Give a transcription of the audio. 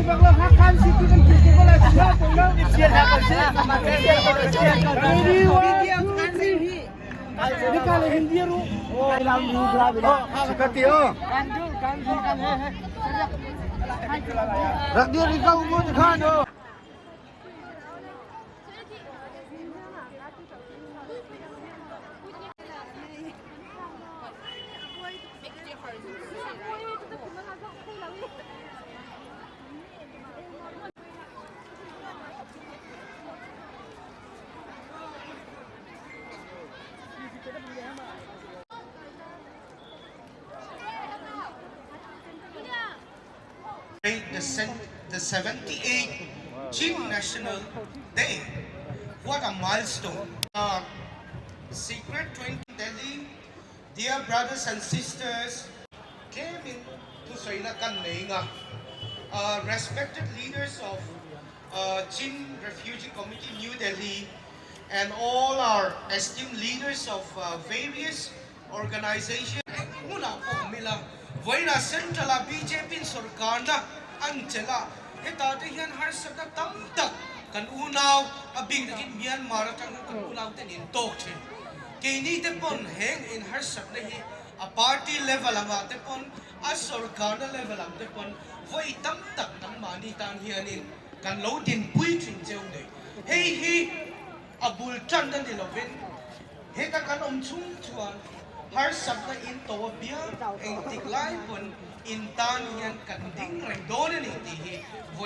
Rak dir ikaw mo khan o. The, the 78th Chin National Day. What a milestone. Uh, Secret 20 Delhi, dear brothers and sisters, came in to Soina kan nei nga. Respected leaders of uh, Chin Refugee Committee, New Delhi, and all our esteemed leaders of uh, various organizations. Hmunah pawh awm ila, vawiinah Central ah bjp in sorkarna an chelh a, hetah te hian harsatna tam tak kan unau, a bik takin Myanmar atang hian kan unau ten in tawk thin. Keini te pawn heng in harsatna hi a party level angah te pawn, a sorkarna level ang te pawn vawi tam tak nangmahni tan hianin kan lo dinpui thin cheu nei. Hei hi a bul tanna ni lovin heta kan awm chhung chuan harsatna in to a bial engtik lai pawn in tan hian kan ding reng dawn a ni tih hi vawi.